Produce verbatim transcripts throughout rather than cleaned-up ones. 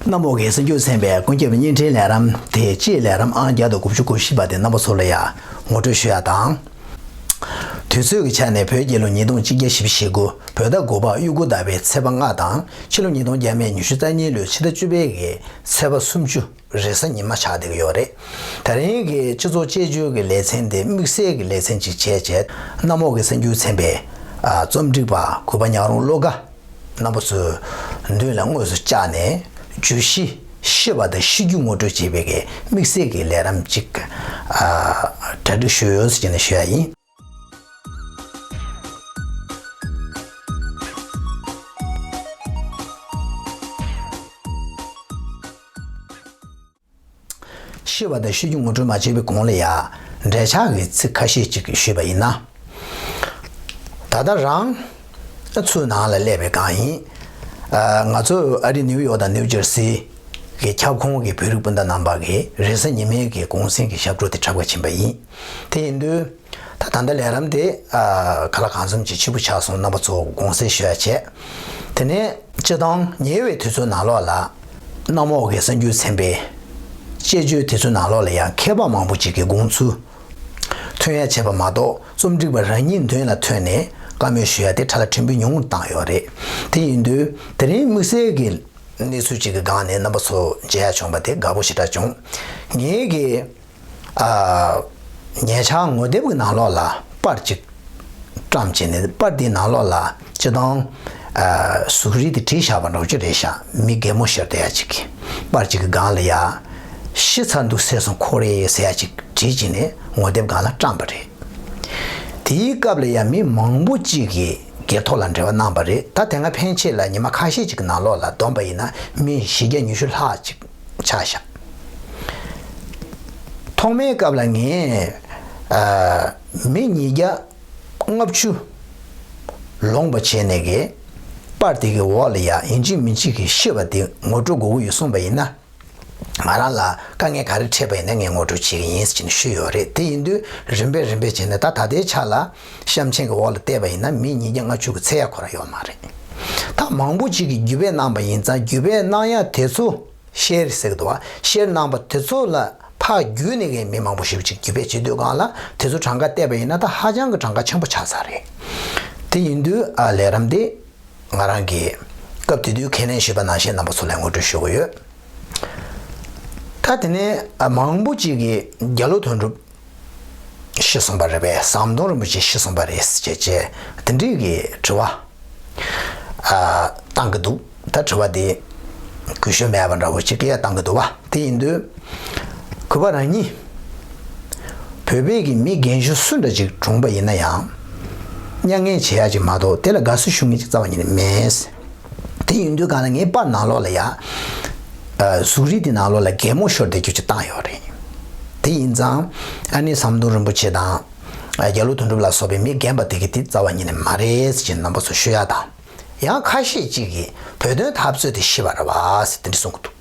གནམ་འོག་གི་གསར་འགྱུར་ཚན་པའི་ཀུན་ཁྱབ་བརྙན་འཕྲིན་ལས་རིམ་དེ་སྤྱིའི་ལས་རིམ་ཨང་བརྒྱ་དང་དགུ་བཅུ་གོ་བཞི་པ་དེ་རྣམ་པ་ཚོ་ལ་ཡང་ངོ་སྤྲོད་ཞུ་ཡ་དང་། དུས་ཚོད་ཀྱི་ཆ་ནས་བོད་རྒྱལ་ལོ་ཉིས་སྟོང་གཅིག་བརྒྱ་བཞི་བཅུ་ཞེ་དགུ་བོད་ཟླ་དགུ་པ་དབྱུག་གུ་ཟླ་བའི་ཚེས་པ་ལྔ་དང་ཕྱི་ལོ་ཉིས་སྟོང་བརྒྱ་མེད་ཉི་ཤུ་རྩ་གཉིས་ལོའི་ཕྱི་ཟླ་བཅུ་པའི་གི་ཚེས་པ་སུམ་ཅུ་རེས་གཟའ་ཉི་མ་ཆགས་བསྡད་ཀྱི་ཡོད་རེད། ད་རིང་གི་སྤྱི་ཚོགས་དཔྱད་བརྗོད་ཀྱི་ལེ་ཚན་དེ་དམིགས་བསལ་གྱི་ལེ་ཚན་ཅིག་བྱས་རྗེས་གནམ་འོག་གི་གསར་འགྱུར་ཚན་པའི་རྩོམ་སྒྲིག་པ་གུས་པ་ཉག་རོང་བློ་དགའ། རྣམ་པ་ཚོའི་མདུན་ལ་དངོས་སུ་བཅར་ནས་བརྗོད་གཞི་ཤེས་པ་དང་ཤེས་རྒྱུ་ངོ་སྤྲོད་བྱེད་པའི་གི་དམིགས་བསལ་གྱི་ལས་རིམ་ཅིག་ཨ་གྲ་སྒྲིག་ཞུས་ཡོད་ཟེར་ནས་ཞུ་ཡ་ཡིན། ཤེས་པ་དང་ཤེས་རྒྱུ་ངོ་སྤྲོད་མ་བྱས་པའི་གོང་ལ་ཡ་འབྲེལ་ཆགས་ཀྱི་ཚིག་ཁ་ཤས་ཅིག་ཞུས་པ་ཡིན་ན། ད་ལྟ་རང་ཚུར་ནང་ལ་སླེབས་པའི་སྒང་ཡིན། ཨ་ང་ཚོ་ཨ་རི་ནིའུ་ཡོག་དང་ནིའུ་ཇར་སི་གི་ཁྱབ་ཁོངས་ཀྱི་བོད་རིགས་སྤུན་ཟླ་རྣམ་པ་གིས་རེས་གཟའ་ཉི་མའི་གི་གུང་སེང་གི་ཞབས་བྲོ་དེ་འཁྲབ་ག་ཕྱིན་པ་ཡིན། དེ་ཡིན་དུས། ད་ད་ལྟ་ལས་རིམ་དེ་ཨ་ག་ལ་གང་འཚམ་ཅིག་ཕྱི་པོ་ཆགས་སོང་། རྣམ་པ་ཚོ་དགོངས་སེལ་ཞུ་ཡ་བྱས། དེ་ནས་སྤྱི་བཏང་ཉེ་བའི་དུས་ཚོད་ནང་ལོགས་ལ་གནམ་འོག་གི་གསར་འགྱུར་ཚན་པའི་དཔྱད་བརྗོད་དེ་ཚོའི་ནང་ལོགས་ལ་ཡང་མཁས་པ་མང་པོ་ཅིག་གི་དགོངས་ཚུལ་ཐོན་ཡ་བྱས་པ་མ་གཏོགས་རྩོམ་སྒྲིག་པ་རང་ཉིད་མདུན་ལ་ཐོན་ནས་བཀའ་མོལ་ཞུ་ཡ་དེ་ཕྲ་ལ་ཕྲན་བུ་ཉུང་རུ་བཏང་ཡོད་རེད། དེ་ཡིན་དུས་དེ་རིང་དམིགས་བསལ་གྱི་གནས་ཚུལ་ཅིག་གི་སྒང་ནས་རྣམ་པ་ཚོ་མཇལ་ཡ་བྱུང་བ་དེ་དགའ་པོ་ཞེ་དྲག་བྱུང་། ངེད་ཀྱི་ཨ་ཉེ་ཆར་ངོ་དེབ་ཀྱི་ནང་ལོགས་ལ་པར་ཅིག་བཀྲམ་བྱས་ནས། པར་དེའི་ནང་ལོགས་ལ་སྤྱི་བཏང་ཨ་གཟུགས་རིས་དེ་བྲིས་བཞག་པ་འདྲ་པོ་ཅིག་རེད་ཤག་མི་གད་མོ་ཤོར་བསྡད་ཡ་ཅིག་པར་ཅིག་གི་སྒང་ལ་ཡ། ཤི་ཚར་འདུག་ཟེར་སོང་ཁོ་རེ་ཟེར་ཡ་ཅིག་བྲིས་བྱས་ནས་ངོ་དེབ་སྒང་ལ་བཀྲམ་པ་རེད། དེའི་སྐབས་ལ་ཡ་མི་མང་པོ་ཅིག་གིས་སྒེར་ཐོག་ལ་འབྲེལ་བ་གནང་པ་རེད། ད་དེ་སྔ་ཕན་ཆད་ལ་ཉི་མ་ཁ་ཤས་ཅིག་གི་ནང་ལོགས་ལ་བསྡོམས་པ་ཡིན་ན་མི་བཞི་བརྒྱ་ཉི་ཤུ་ལྷག་ཅིག་ཆགས་ཤག་ཐོག་མའི་སྐབས་ལ་ངས་ཨ་མི་ཉིས་བརྒྱ་ལྔ་བཅུ་ལོངས་པ་བྱས་ནས་ཀྱི་པར་དེ་གི་འོག་ལ་ཡ་ཡིན་གཅིག་མིན་གཅིག་གི་ཤེས་པ་དེ་ངོ་སྤྲོད་དགོས་ཀྱི་ཡོད་གསུངས་པ་ཡིན་ན། ང་རང་ལ་དཀའ་ངལ་ག་རེ་འཕྲད་པ་ཡིན་ན་ངས་ངོ་སྤྲོད་བྱེད་ཀྱི་ཡིན་ཟེར་ནས་ཞུས་ཡོད་རེད། དེ་ཡིན་དུས་རིམ་པས་རིམ་པས་བྱས་ནས་ད་ད་ལྟའི་ཆ་ལ་གཤམ་མཆན་གྱི་འོག་ལ་བལྟས་པ་ཡིན་ན་མི་ཉིས་བརྒྱ་ལྔ་བཅུ་གི་ཚད་ཡ་ཁོ་རང་ཡོད་མ་རེད། ད་མང་པོ་ཅིག་གིས་བརྒྱུད་སྤེལ་གནང་པ་ཡིན་ཙང་བརྒྱུད་སྤེལ་གནང་ཡ་དེ་ཚོ་ཤེར་ཟེར་གི་འདུག་བ། ཤེར་གནང་པ་དེ་ཚོ་ལ་ཕར་བརྒྱུད་ནས་མི་མང་པོ་ཞེ་པོ་ཅིག་བརྒྱུད་སྤེལ་བྱེད་དུས་སྒང་ལ་དེ་ཚོ་གྲངས་ཀ་བལྟས་པ་ཡིན་ན་ད་ཧ་ཅང་གི་གྲངས་ཀ་ཆེན་པོ་ཆགས་ཚར་རེད། དེ་ཡིན་དུས་ཨ་ལས་རིམ་འདི་ང་རང་གིས་སྐབས་དེ་དུས་ཁས་ལེན་ཞུས་པ་ནང་བཞིན་རྣམ་པ་ཚོ་ལ་ངོ་སྤྲོད་ཞུ་གི་ཡོད། ད་དེ་ནས་ཨ་མང་པོ་ཅིག་གིས་རྒྱ་ལོ་དོན་གྲུབ་ཤི་སོང་པ་རེད་པས། ཟམ་གདོང་རིན་པོ་ཆེ་ཤི་སོང་པ་རེད་ཅེས་བྱས་དེ་འདྲའི་གི་དྲི་བ་ཨ་བཏང་གི་འདུག་ད་དྲི་བ་དེ་གུས་ཞབས་མེད་པ་འདྲ་བོ་ཅིག་གིས་བཏང་གི་འདུག་བ། དེ་ཡིན་དུས་གུས་པ་རང་ཉིད་བོད་པའི་གི་མི་རྒན་གཞོན་སུ་འདྲ་ཅིག་གྲོངས་པ་ཡིན་ན་ཡང་མྱ་ངན་བྱེད་ཡ་ཅིག་མ་གཏོགས་དེ་ལ་དགའ་བསུ་ཞུ་མཁན་ཅིག་རྩ་བ་ཉིད་ནས་མེད། དེ་ཡིན་དུས་གང་ལ་ངའི་པར་ནང་ལོགས་ལ་ཡ། ཨ་གཟུགས་རིས་དེ་ནང་ལོགས་ལ་གད་མོ་ཤོར་བསྡད་རྒྱུ་ཅིག་བཏང་ཡོད་རེད། དེ་ཡིན་ཙང་ཨ་ནི་ཟམ་གདོང་རིན་པོ་ཆེ་དང་། ཨ་རྒྱ་ལོ་དོན་གྲུབ་ལ་སོགས་པའི་མི་རྒན་པ་དེ་གི་དེ་རྩ་བ་ཉིད་ནས་མ་རེད་ཟེར་གྱི་རྣམ་པ་ཚོ་ཞུ་ཡ་དང་། ཡང་ཁ་ཤས་ཅིག་གིས་བོད་དོན་འཐབ་རྩོད་དེ་ཤི་བ་རེད་བ་ཟེར་དེ་འདྲ་གསུང་གི་འདུག་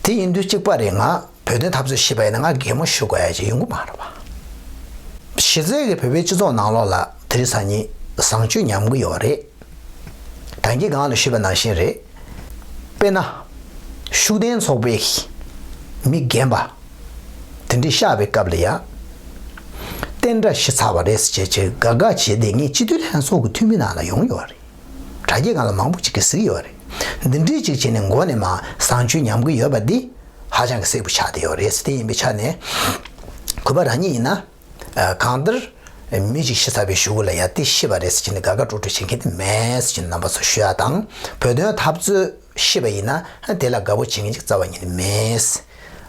དེ་ཡིན་དུས་གཅིག་པ་རེད། ང་བོད་དོན་འཐབ་རྩོད་ཤི་བ་ཡིན་ན་ང་གད་མོ་ཤོར་དགོས་ཡ་ཅིག་ཡོང་གི་མ་རེད་བ། གཞི་རྩའི་གི་བོད་པའི་སྤྱི་ཚོགས་ནང་ལོགས་ལ་དེ་རིང་སང་ཉིན་བཟང་སྤྱོད་ཉམས་ཀྱི་ཡོད་རེད། ད་གིན་སྒང་ལ་ཞུས་པ་ནང་བཞིན་རེད། དཔེར་ན། ཤུགས་ལྡན་ཚོགས་པའི་མི་རྒན་པ་དེ་འདྲའི་གཤེགས་པའི་སྐབས་ལ་ཡ། བསྟན་དགྲ་ཤི་ཚར་བ་རེད་ཟེར་བྱས་བྱས་དགའ་དགའ་བྱས་ཏེ་ངས་སྤྱི་འཐུས་ལྷན་ཚོགས་ཀྱི་འཐུས་མི་ནང་ལ་ཡོང་ཡོད་རེད། དྲ་རྒྱའི་སྒང་ལ་མང་པོ་ཅིག་གིས་གཟིགས་ཡོད་རེད། འདི་འདྲའི་ཅིག་བྱས་ནས་མགོ་ནས་མར་བཟང་སྤྱོད་ཉམས་ཀྱི་ཡོད་པ་འདི་ཧ་ཅང་གི་གསལ་པོ་ཆགས་བསྡད་ཡོད་རེད། དེ་ཡིན་པའི་ཆ་ནས་གུས་པ་རང་ཉིད་ཡིན་ན། ཨ་གང་ལྟར་མི་གཅིག་ཤི་ཚར་བའི་གཞུག་གུ་ལ་ཡ་དེ་ཤི་བ་རེད་ཟེར་གྱི་ནས་དགའ་དགའ་སྤྲོ་སྤྲོ་བྱེད་མཁན་དེ་མེད་ཟེར་གྱི་ནས་རྣམ་པ་ཚོ་ཞུ་ཡ་དང་། བོད་དོན་འཐབ་རྩོད་ཤི་བ་ཡིན་ན་དེ་ལ་དགའ་པོ་བྱེད་མཁན་ཅིག་རྩ་བ་ཉིད་ནས་མེད།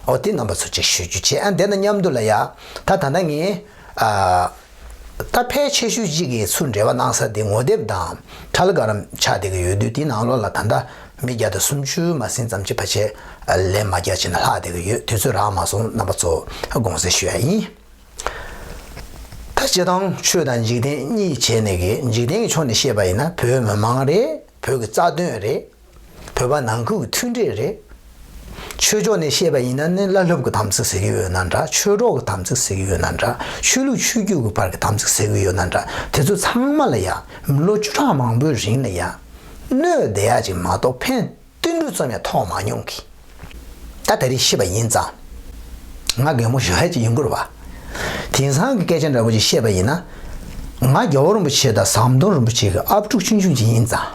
འོ་དེ་རྣམ་པ་ཚོ་ཅིག་ཞུ་རྒྱུ་བྱས། ཨ་དེ་དང་མཉམ་དུ་ལ་ཡ་ད་ད་ལྟ་ངས་ཨ་ད་ཕལ་ཆེ་ཤོས་ཅིག་གིས་ཚུར་འབྲེལ་བ་གནང་ས་དེ་ངོ་དེབ་དང་ཁྲ་ལ་ག་རམ་ཆགས་བསྡད་ཀྱི་ཡོད་དུས་དེའི་ནང་ལོགས་ལ་ད་ལྟ་མི་བརྒྱ་དང་སུམ་ཅུ་མ་ཟིན་ཙམ་ཅིག་ཕལ་ཆེར་ལན་མ་རྒྱག་བྱས་ནས་ལྷག་བསྡད་ཀྱི་ཡོད། དུས་ཚོད་རག་མ་སོང་། རྣམ་པ་ཚོ་དགོངས་སེལ་ཞུ་ཡ་ཡིན། ད་སྤྱིར་བཏང་ཆོས་དང་འཇིག་རྟེན་གཉིས་བྱས་ནས་ཀྱི་འཇིག་རྟེན་གྱི་ཕྱོགས་ནས་བཤད་པ་ཡིན་ན་བོད་མི་མང་རེད། བོད་ཀྱི་རྩ་དོན་རེད། བོད་པ་ནང་ཁུལ་གྱི་མཐུན་སྒྲིལ་རེད། ཆོས་ཕྱོགས་ནས་བཤད་པ་ཡིན་ན་ནི་བླ་སློབ་ཀྱི་དམ་ཚིག་ཟེར་གྱི་ཡོད་ན་འདྲ། ཆོས་གྲོགས་ཀྱི་དམ་ཚིག་ཟེར་གྱི་ཡོད་ན་འདྲ། ཆོས་ལུགས་ཆོས་བརྒྱུད་ཀྱི་བར་གྱི་དམ་ཚིག་ཟེར་གྱི་ཡོད་ན་འདྲ། དེ་ཚོ་ཚང་མ་ལ་ཡ་ལོ་བཅུ་ཕྲག་མང་པོའི་རིང་ལ་ཡ་གནོད་བསྡད་ཡ་ཅིག་མ་གཏོགས་ཕན་ བསྟུན་གྲོས་ཙམ་ཡང་ཐོབ་མ་མྱོང་གི། ད་ད་རེས་ཤི་བ་ཡིན་ཙང་། ང་གད་མོ་ཞོ་ཡ་ཅིག་ཡིན་དགོས་རེད་བ། དེང་སང་གི་སྐད་ཆ་འདྲ་པོ་ཅིག་བཤད་པ་ཡིན་ན། ང་རྒྱལ་བ་རིན་པོ་ཆེ་དང་ཟམ་གདོང་རིན་པོ་ཆེ་གི་ཨབ་ཕྲུག་ཆུང་ཆུང་ཅིག་ཡིན་ཙང་།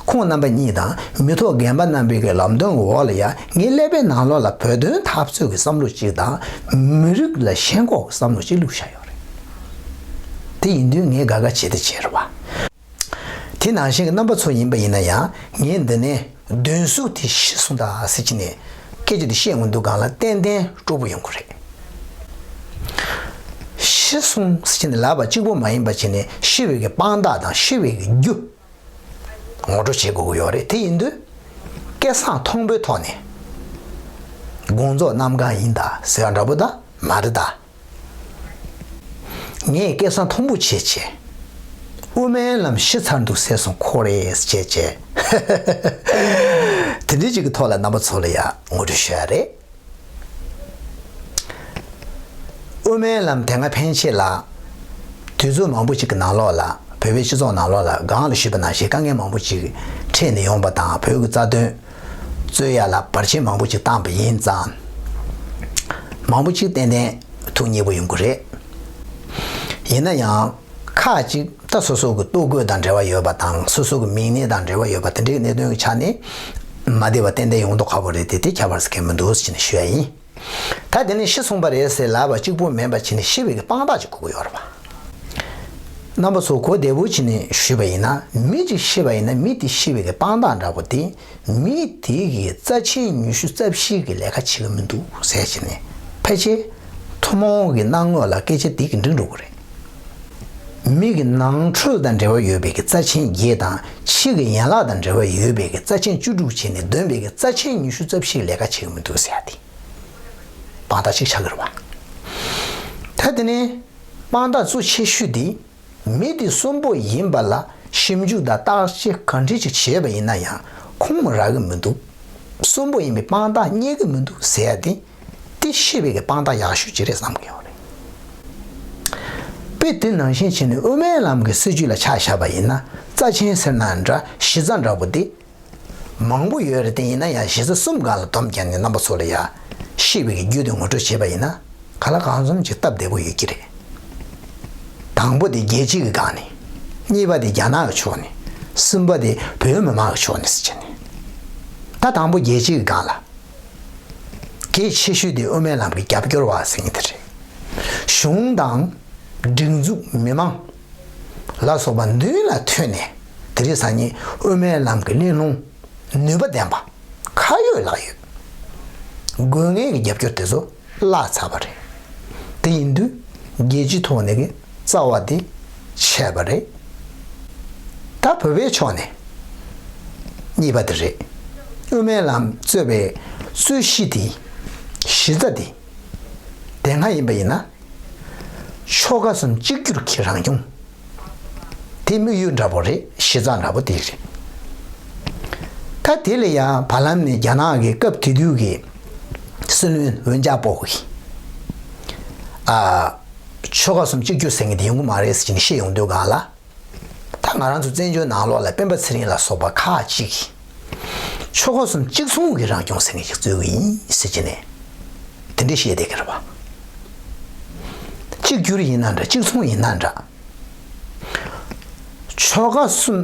ཁོང་རྣམ་པ་གཉིས་དང་མི་ཐོག་རྒན་པ་རྣམ་པའི་གི་ལམ་སྟོན་གྱི་འོག་ལ་ཡ་ངའི་ཀླད་པའི་ནང་ལོགས་ལ་བོད་དོན་འཐབ་རྩོད་ཀྱི་བསམ་བློ་གཅིག་དང་། མི་རིགས་ལ་ཞེན་ཁོག་གི་བསམ་བློ་གཅིག་བླུགས་བཞག་ཡོད་རེད། དེ་ཡིན་དུས་ངས་དགའ་དགའ་བྱེད་དེ་བྱས་རེད་བ། དེ་ནང་བཞིན་གྱི་རྣམ་པ་ཚོ་ཡིན་པ་ཡིན་ན་ཡང་ངས་འདི་ནས་མདུན་སུ་དེ་ཤི་སོང་ད་ཟེར་གྱི་ནས་སྐད་ཆ་དེ་བཤད་འོང་དུས་སྒང་ལ་ཏན་ཏན་སྤྲོ་པོ་ཡོང་གི་རེད། ཤི་སོང་ཟེར་གྱི་ནས་ལབ་པ་གཅིག་པོ་མ་ཡིན་པ་བྱས་ནས་ཤི་བའི་གི་དཔང་རྟགས་དང་ཤི་བའི་གི་རྒྱུ་ངོ་སྤྲོད་བྱེད་དགོས་ཀྱི་ཡོད་རེད། དེ་ཡིན་དུས་སྐད་གསང་མཐོན་པོའི་ཐོག་ནས་དགོངས་རྫོགས་གནམ་གང་ཡིན་ད་ཟེར་བ་འདྲ་པོ་ད་མ་རེད་ད། ངས་སྐད་གསང་མཐོན་པོ་བྱས་བྱས། དབུ་མའི་ལམ་ཤི་ཚར་འདུག་ཟེར་སོང་ཁོ་རེ་བྱས་བྱས། དེ་འདྲའི་ཅིག་གི་ཐོག་ལ་རྣམ་པ་ཚོ་ལ་ཡང་ངོ་སྤྲོད་ཞུ་ཡ་རེད། དབུ་མའི་ལམ་དེ་སྔ་ཕན་ཆད་ལ། དུས་ཚོད་མང་པོ་ཅིག་གི་ནང་ལོགས་ལ་བོད་པའི་སྤྱི་ཚོགས་ནང་ལོགས་ལ་སྒང་ལ་ཞུས་པ་ནང་བཞིན་དཀའ་ངལ་མང་པོ་ཅིག་འཕྲད་ནས་ཡོང་པ་དང་བོད་ཀྱི་རྩ་དོན། རྩོད་ཡ་ལ་བར་ཆད་མང་པོ་ཅིག་བཏང་པ་ཡིན་ཙང་། མང་པོ་ཅིག་ཏན་ཏན་ཐུགས་མཉེས་པོ་ཡོང་གི་རེད། ཡིན་ན་ཡང་ཁག་ཅིག་ད་སོ་སོ་གི་ལྟོ་གོས་དང་འབྲེལ་བ་ཡོད་པ་དང་སོ་སོ་གི་མིག་ནད་དང་འབྲེལ་བ་ཡོད་པ་དེ་འདྲའི་གནད་དོན་གྱི་ཆ་ནས་མ་བདེ་བ་ཏན་ཏན་ཡོང་མདོག་ཁ་པོ་རེད་དེ་དེ་ཁྱད་པར་ཟེར་མཁན་མི་འདུག་ཟེར་ནས་ཞུ་ཡ་ཡིན། ད་དེ་ནས་ཤི་སོང་པ་རེད་ཟེར་ལབ་པ་གཅིག་པུ་མིན་པ་བྱས་ནས་ཤི་བའི་གི་དཔང་རྟགས་ཅིག་དགོས་ཀྱི་ཡོད་རེད་པ། རྣམ་པ་ཚོ་གོ་བདེ་པོ་བྱས་ནས་ཞུས་པ་ཡིན་ན་མི་གཅིག་ཤི་བ་ཡིན་ན་མི་དེ་ཤི་བའི་གི་དཔང་རྟགས་འདྲ་པོ་དེ། མི་དེ་གིས་རྩ་ཆེན་ཉི་ཤུ་རྩ་བཞི་གི་ལས་ཀ་བྱེད་ཀྱི་མི་འདུག་ཟེར་བྱས་ནས་ཕལ་ཆེར་ཐུན་མོང་གི་སྣང་ངོ་ལ་སྐད་ཆ་དེ་གི་འགྲིག་འགྲོ་གི་རེད། མི་གི་ནང་ཁྲོལ་དང་འབྲེལ་བ་ཡོད་པའི་གི་རྩ་ཆེན་བརྒྱད་དང་ཕྱི་གི་ཡན་ལག་དང་འབྲེལ་བ་ཡོད་པའི་གི་རྩ་ཆེན་བཅུ་དྲུག་བྱས་ནས་འདོན་པའི་གི་རྩ་ཆེན་ཉི་ཤུ་རྩ་བཞི་གི་ལས་ཀ་བྱེད་ཀྱི་མི་འདུག་ཟེར་ཡ་དེ་དཔང་རྟགས་གཅིག་ཆགས་ཀྱི་རེད་བ། ད་དེ་ནས་དཔང་རྟགས་གཙོ་ཆེ་ཤོས་དེ། མི་དེ་གསོན་པོ་ཡིན་པ་ལ་ཞིབ་འཇུག་དང་བརྟག་དཔྱད་ག་འདྲ་ཅིག་བྱས་པ་ཡིན་ན་ཡང་ཁུངས་རག་གི་མི་འདུག་གསོན་པོ་ཡིན་པའི་དཔང་རྟགས་རྙེད་ཀྱི་མི་འདུག་ཟེར་ཡ་དེ། དེ་ཤི་བའི་གི་དཔང་རྟགས་ཡག་ཤོས་ཅིག་རེད་བསམ་གྱི་ཡོད་རེད། དཔེ་དེ་ནང་བཞིན་བྱས་ནས་དབུ་མའི་ལམ་གྱི་སྲིད་བྱུས་ལ་ཆ་བཞག་པ་ཡིན་ན་རྩ་ཆེན་ཟེར་ན་འདྲ་གཞི་རྩ་འདྲ་པོ་དེ། མང་པོ་ཡོད་རེད་དེ་ཡིན་ན་ཡང་གཞི་རྩ་གསུམ་སྒང་ལ་སྡོམ་བརྒྱབ་ནས་རྣམ་པ་ཚོ་ལ་ཡ་ཤེས་པའི་རྒྱུ་དེ་ངོ་སྤྲོད་བྱས་པ་ཡིན་ན་ག་ལ་གང་འཚམ་ཅིག་སྟབས་བདེ་པོ་ཡོད་ཀྱི་རེད། དང་པོ་དེ་རྒྱལ་སྤྱི་གི་སྒང་ནས། གཉིས་པ་དེ་རྒྱ་ནག་གི་ཕྱོགས་ནས། གསུམ་པ་དེ་བོད་མི་མང་གི་ཕྱོགས་ནས་ཟེར་བྱས་ནས། ད་དང་པོ་རྒྱལ་སྤྱི་གི་སྒང་ལ། གལ་ཆེ་ཤོས་དེ་དབུ་མའི་ལམ་གྱི་རྒྱབ་སྐྱོར་བ་ཟེར་མཁན་དེ་རེད། གཞུང་དང་། སྒྲིག་འཛུགས་མི་མང་ལ་སོགས་པ་མདུན་ལ་ཐོན་ནས་དེ་རིང་སང་ཉིན་དབུ་མའི་ལམ་གྱི་གླེང་སློང་ནུས་པ་ལྡན་པ་ཁ་ཡོད་ལག་ཡོད། དགོས་ངེས་ཀྱི་རྒྱབ་སྐྱོར་དེ་ཚོ་བརླག་ཚར་བ་རེད། དེ་ཡིན་དུས་རྒྱལ་སྤྱིའི་ཐོག་ནས་ཀྱི་རྩ་བ་དེ་ཆད་པ་རེད། ད་བོད་པའི་ཕྱོགས་ནས་གཉིས་པ་དེ་རེད། དབུ་མའི་ལམ་རྩོད་པའི་རྩོད་གཞི་དེ་གཞི་རྩ་དེ་དེ་སྔ་ཡིན་པ་ཡིན་ན། ཆོལ་ཁ་གསུམ་གཅིག་གྱུར་གྱི་རང་སྐྱོང་། དེ་དམིགས་ཡུལ་འདྲ་པོ་རེད། གཞི་རྩ་འདྲ་པོ་དེ་རེད། ད་དེ་ལ་ཡང་བར་ལམ་ནས་རྒྱ་ནག་གི་སྐབས་དེ་དུས་ཀྱི་སྲིད་བློན་ཝུན་ཅཱ་པོ་གིས། ཨ། ཆོལ་ཁ་གསུམ་གཅིག་གྱུར་ཟེར་མཁན་དེ་ཡོང་གི་མ་རེད་ཟེར་གྱི་ནས་བཤད་ཡོང་དུས་སྒང་ལ། ད་ང་རང་ཚོ་བཙན་བྱོལ་ནང་ལོགས་ལ་སྤེན་པ་ཚེ་རིང་ལ་སོགས་པ་ཁག་ཅིག་གིས་ཆོལ་ཁ་གསུམ་གཅིག་མཚུངས་ཀྱི་རང་སྐྱོང་ཟེར་མཁན་ཞིག་རྩོད་ཀྱི་ཡིན་ཟེར་གྱི་ནས་དེ་འདྲས་བཤད་བསྡད་ཀྱི་རེད་བ། གཅིག་གྱུར་ཡིན་ན་འདྲ་གཅིག་མཚུངས་ཡིན་ན་འདྲ། ཆོལ་ཁ་གསུམ་